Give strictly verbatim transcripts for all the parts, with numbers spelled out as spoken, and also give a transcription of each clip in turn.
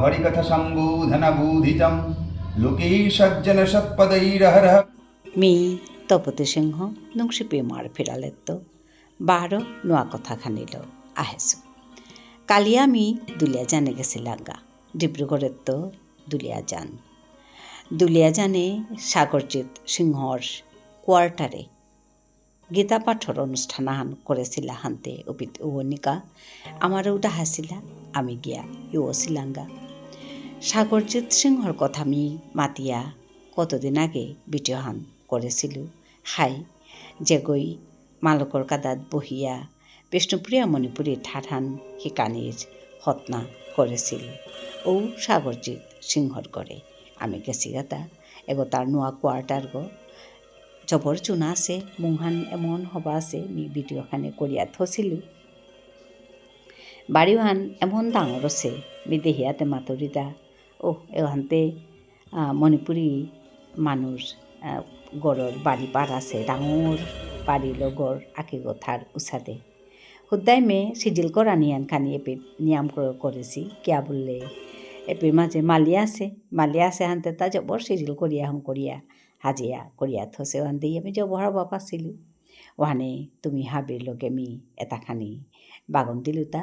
হরিকথা সম্বোধনবোধিতম লোকে সজ্জন সৎপদৈরহরহ। মি তপতী সিংহ নুংশিপি মার ফিরালেত্ত বারো নুয়া কথা খানিল আহেসু। কালি আমি দুলিয়াজানে গেসিলাঙ্গা, ডিব্রুগড়েত্ত দুলিয়াজান। দুলিয়াজানে সাগরজিৎ সিংহর কোয়ার্টারে গীতা পাঠর অনুষ্ঠান আহান করেসিলা হানতে উপিত উবনিকা আমার উদাহাসিলা আমি গিয়া ইউসিলাঙ্গা। সাগরজিৎ সিংহর কথা মি মাতিয়া কতদিন আগে ভিডিও হান করেসিলু। হাই যেগই মালকর কাদাত বহিয়া বিষ্ণুপ্রিয়া মণিপুরী ঠারহান হিকানির হতনা করেসিল ও সাগরজিৎ সিংহর ঘরে। আমি গেসিগাতা এগো তার নুয়া কোয়ার্টার গো। জবর চুনা আসে, মুংহান এমন হবা আসে, মি ভিডিও খানে করিয়া থসিলু। বাড়িহান এমন ডাঙর আসে, মি দেহিয়াতে মাতুরিতা। ও, এহানতে, আহ, মণিপুরী মানুষ, আহ, গরর বাড়ি পার আসে, ডাঙর বাড়ি লগর আকে গথার উসাদে। হুদ্দাই মে সিজিল করা নিয়ান খানি এপি নিয়াম করে করেসি, কিয়া বুললে এপির মাঝে মালি আসে, মালি আসে হানতে তা জবর সিজিল করিয়া হং করিয়া, হাজিয়া করিয়া থসে হানতে আমি জবর বাপাসিলু। ওহানে তুমি হাবির লগে মি এতা খানি বাগন দিলুতা।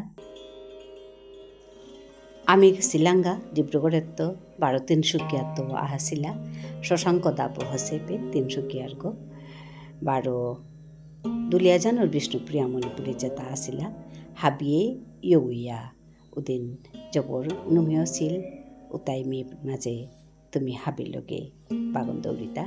আমি গেসিলাঙ্গা ডিব্রুগড়েত্ত বারো তিনসুকিয়াত্ত আহাসিলা, শশাঙ্ক দাব হসেপে তিনসুকিয়ার গো। বারো দুলিয়াজানর বিষ্ণুপ্রিয়া মণিপুরী যেতা আসিলা, হাবিয়ে ইয়ুয়া উদিন জবর নুমিয়সিল উতাই মি মাঝে তুমি হাবির লগে বাগন দৌরিতা।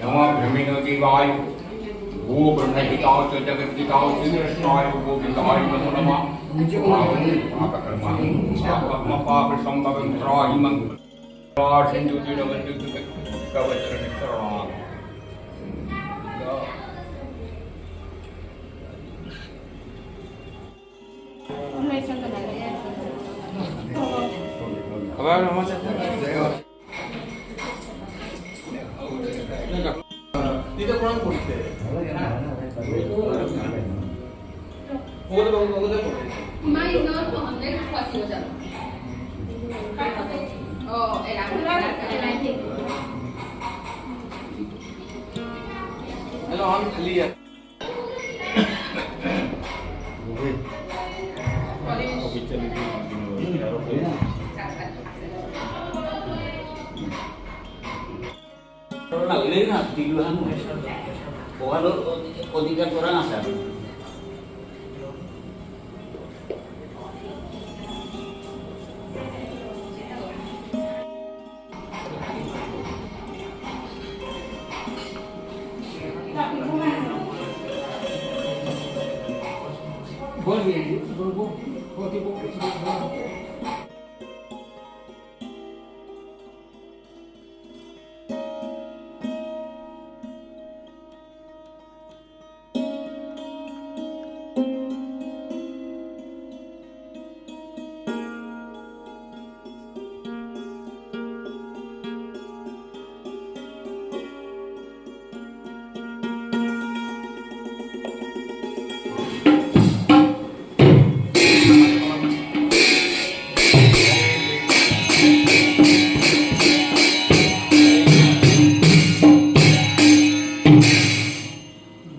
नमो ब्रह्मणो देवाय, गो ब्रह्महिताय च जगद्धिताय श्रीकृष्णाय गोविंदाय नमो नमः। पाप कर्म पाप संभवं त्राहि मम। सिंधु दीनबंधु कवच रक्षक शरण। Hello, I'm clear. লাগলেই না, দিলু হান। ওহালো অধিকার করা না, স্যার।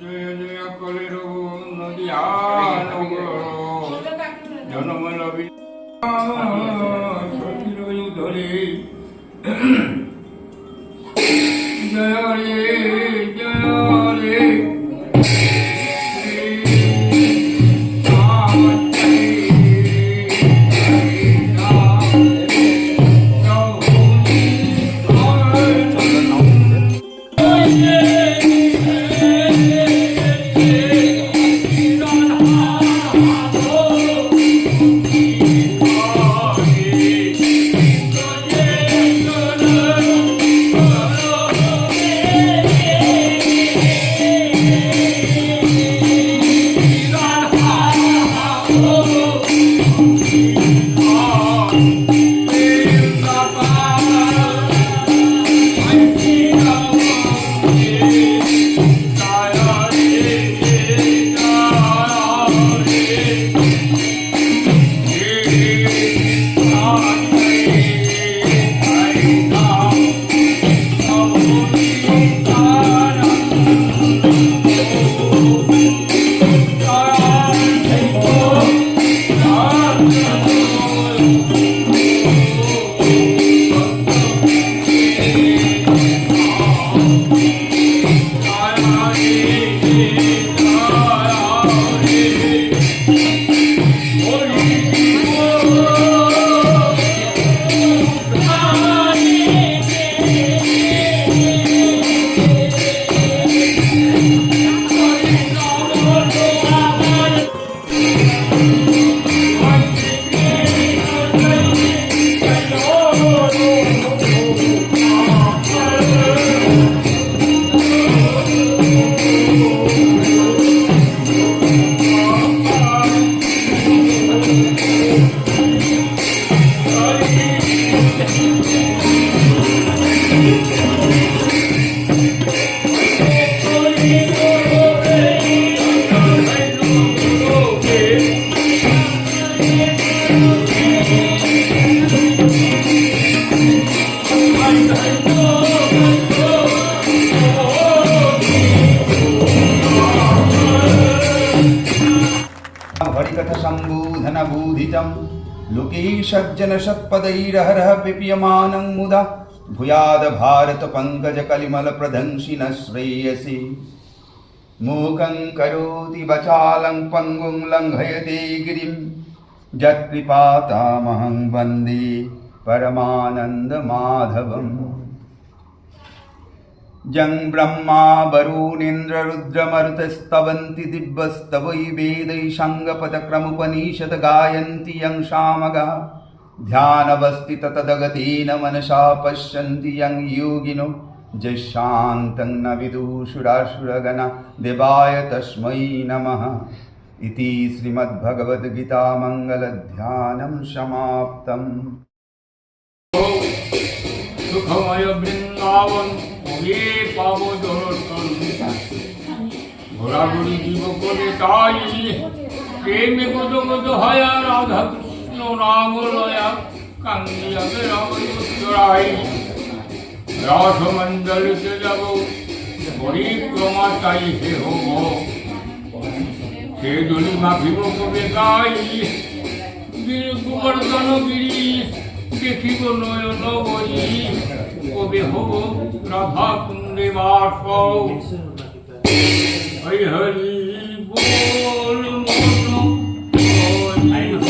জয় জয় কলির নদিয়া নগর, জনম লবি সতীর ধরে। জয় রে, জয় রে। सम्बोधनबोधितं लोके सज्जनसत्पदैरहरः पेप्यमानं मुदा भूयाद् भारतपङ्कजकलिमलप्रदंशिनः श्रेयसे। मूकं करोति वाचालं पङ्गुं लङ्घयते गिरिं यत्कृपातमहं वन्दे परमानन्दमाधवम्। यं ब्रह्मा वरुणेन्द्ररुद्रमरुतस्तवन्ति दिव्यस्तवैर्वेदैः साङ्गपदक्रमोपनिषद् गायन्ति यं सामगाः ध्यानावस्थिततदगतेन मनसा पश्यन्ति यं योगिनो यस्यान्तं न विदुः सुरासुरगणा देवाय तस्मै नमः। इति श्रीमद्भगवद्गीतामङ्गलध्यानं समाप्तम्। সুখময় বৃন্দাবন, ওরে পাব জনতন। ঘোরাঘুরি জীব করে তাই, প্রেমে গদ গদ হয়া রাধা কৃষ্ণ নাম লয়া, কান্দিয়া বেড়াবো চড়াই। রসমণ্ডলিতে যাব পরিক্রমা তাই হে হব। সে দলি মাখিব কবে গাই, গিরি গোবর্ধন গিরি দেখিব নয়ন বই, কবে হব রাধা কুণ্ডে বাস। হরি হরি বল মন, হরি হরি বল।